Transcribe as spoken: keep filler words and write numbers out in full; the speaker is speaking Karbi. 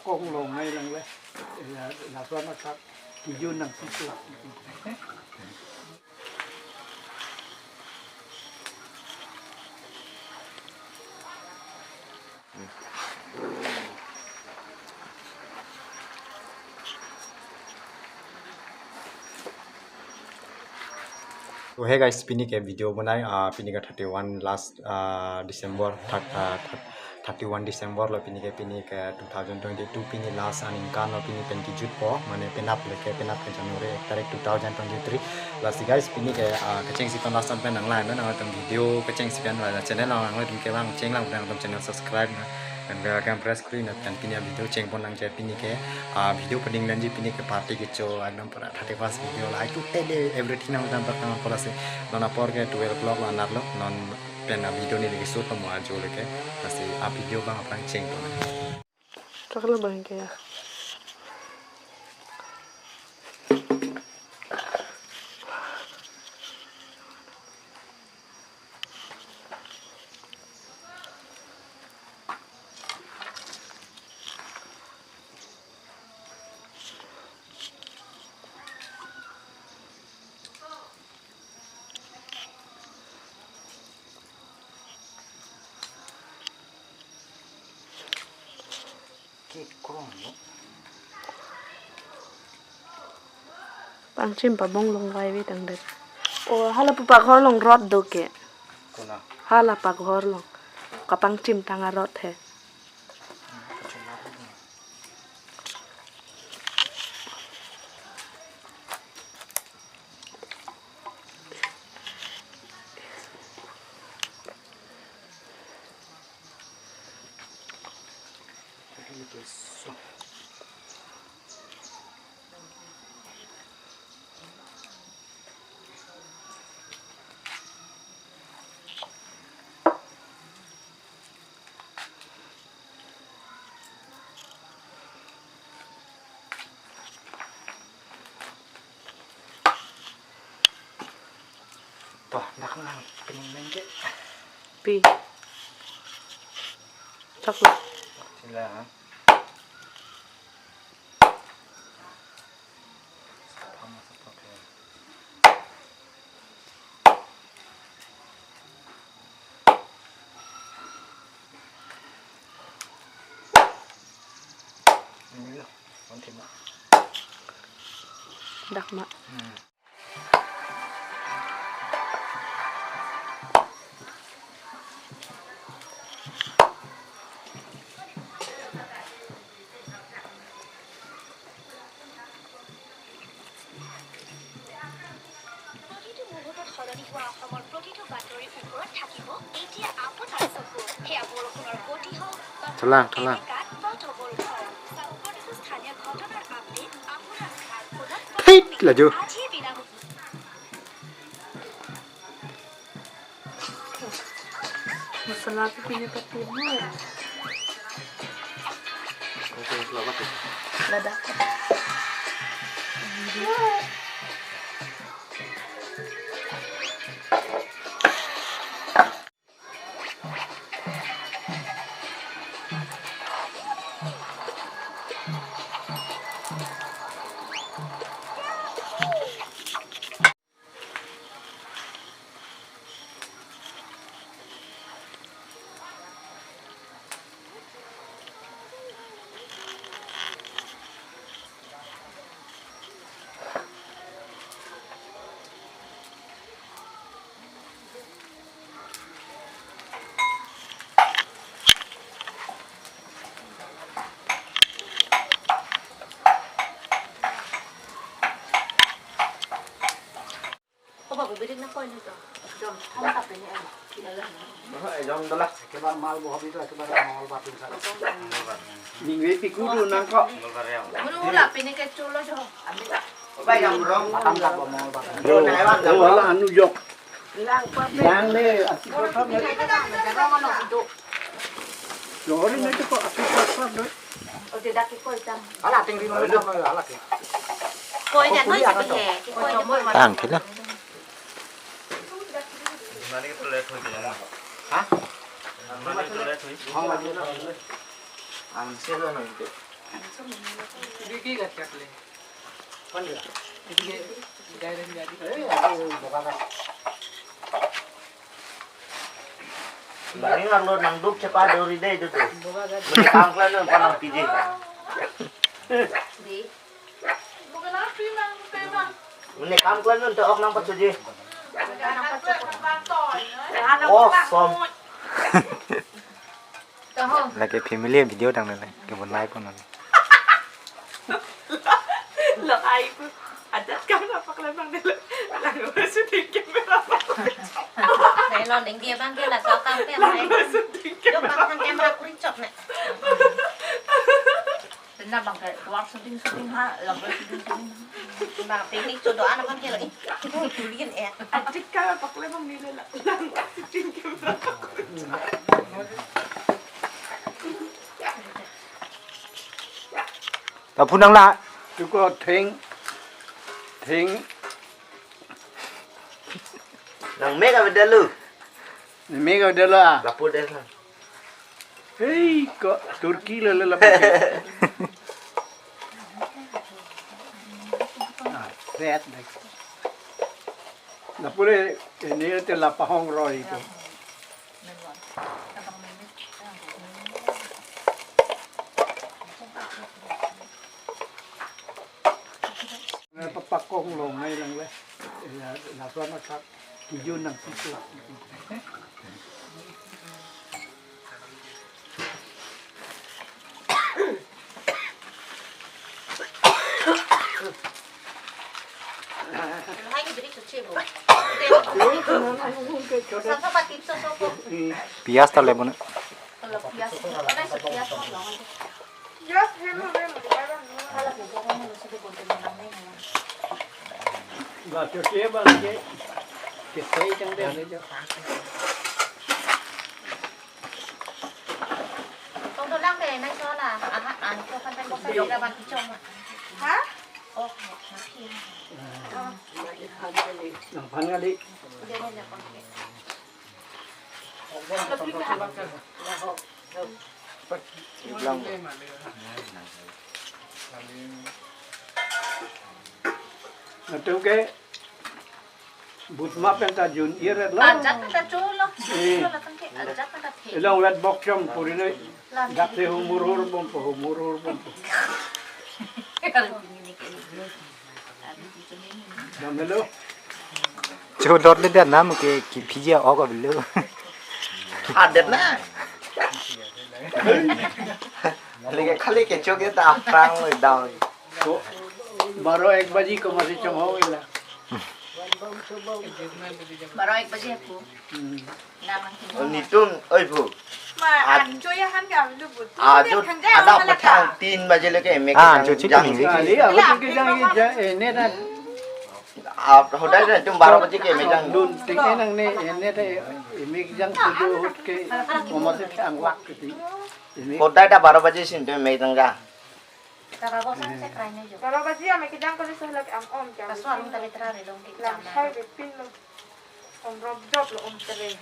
Kong long ngai lang le. Ya, lason akap kijun nangpiklak. So hey guys, pini ke video bonai, ah, pini ke thirty-one last, ah, December, thir-, ah, thir-, thirty-one December lo pini ke, pini ke two thousand twenty-two, pini last aningkan lo, pini pen kejutpo, mane penap le ke, penap ke January ek tarik two thousand twenty-three. Lasi guys, pini ke, ah, kechengsi ton last pen nang lang, nang tong video kechengsi pen la channel lang, nang tong kevang cheng lang, nang tong channel subscribe na, pen bell icon press kri na, pen pini a video chengpon nangji pini ke, ah, video pading nangji pini ke party kecho, ekdom pura thirty-first video la, itu tele everything nang tong berkang pola si, non apor ke twelve o'clock lo anar lo, non pen a video neli ke shoot mo ajo le ke, lasi a video abang aphrang chengpon. Taklo bang ke ya. Kekron lo. Pangchim pabong long vai ve tang det. O, hala pu paghor long rot do ke. Kona? Hala paghor long. Kapangchim tang arot he. Toh, dak nang pining mengke. Pi. Chak lo. Sila, ha? Sapam, sapam, ya. Ini loh, nanti, Mak. Dak, Mak. Hmm. প্ৰতিটো মুহূৰ্তত সলনি হোৱা অসমৰ প্ৰতিটো বাতৰিৰ ওপৰত থাকিব এতিয়া আপোনাৰ চকু। সেয়া বৰষুণৰ গতি হওক বা থলাং, থলাং। এলেকাত পথ অৱৰোধ হওক। চাওক প্ৰতিটো স্থানীয় ঘটনাৰ আপডেট আপোনাৰ স্মাৰ্টফোনত। থেইত, লাজো। আজিয়ে বিনামূলীয়া। Masala ko pinapatid mo. Lada. Ko babu bidik na koi nito. Jom tham tap ini em. Jom dola. Ekebar mal bohab itu ekebar mal batin sa. Ningve piku du nang ko. Mulu la pini ke chulo jo. Ambil. Bai jam rong. Matam dak bo mal batin. Yo, yo, hala anu jok. Lang pa. Lang le, asi ko tham le. Jong ano itu. Jori na itu ko asi ko tham le. O, tidak ko itam. Hala ting ring mo, hala ting. Koi na noi sabi he. Koi na noi. Tang thila. Ha? Ang selo no ito. Bang arlo nangduk chepa dori dei itu tu. Mene kam klan non panang piji. Mene kam klan non to ok nangpachoji. Kosong. Lake family video dang nene. Kebonai pon nene. Lo ai pu. Adat kam na paklemang dei lo. Lang lo shooting camera. Dei lo ding dia bang ke la kau kam ke. Lang lo shooting camera. Bang kan camera kuring chok ne. Tena bang ke work shooting shooting ha, lang lo shooting shooting. Bang picnic chodoan kan ke lo. Tulian eh. Adik kam paklemang dei lo lang lo shooting camera. Lapu nang la. Tuko theng. Theng. Nang mega bedelu. Mega bedelu ah. Lapu dei la. Hei, ko Turkey lo lo lapu. Ah, set dei. Lapu dei, ini te lapahong roi ko. Papakong long nai lang le. Ya, lapuan akak kijun nang situ. Hai ni beri cuci bu. Sasa patit so so ko. Pias ta le bon. Kalau pias, kalau pias mah long. Just him, him, him. Kalau bu bong ni mesti digunting menang ni. Ba, cuci ba lagi. Kita ikan dia ni jo. Tong tulang deh, nai sola. Aha, an, ko kan tembok sa dira ban kicong. Ha? Oh, mati. Nang pan ngali. Dia ni nak pakai. Lebih ke? Ulang. Atum ke but ma pen ta jun iret lo. Ajat ta chulo. Eh. Chulo tangke ajat ta the. Ilong lat bok chom puri noi. Dak se humur hur bom po, humur hur bom po. Dam helo. Chodot le dia nam ke ki phiji ok avelo. Adet na. Khali ke, khali ke chok ke ta aphrang le down. Ko, baro ek baji ko masi chom ho ila. Baro ek baji aku. Hmm. Oh, nitum, oi bu. Ma, Ad- an cho ya han ka lu bu. Aju, ada patang tin baje leke emek. Ah, kejang cuci jang. Kali, aku tu kejang ija, eh, net an. Ah, hodai dah tum baro baje ke emek jang. Dun, ting enang ne, eh, net, eh, emek jang sudu hut ke, omor se thang lak ke ti. Emek. Hodai dah baro baje sin tu emek jang ja. Tara bosan se krai ne jo. Baro baje emek jang kali sehlak am om jang. Kaso alung tali tara re long ke. Lam sai bepin lo. Om rop jop lo om tere.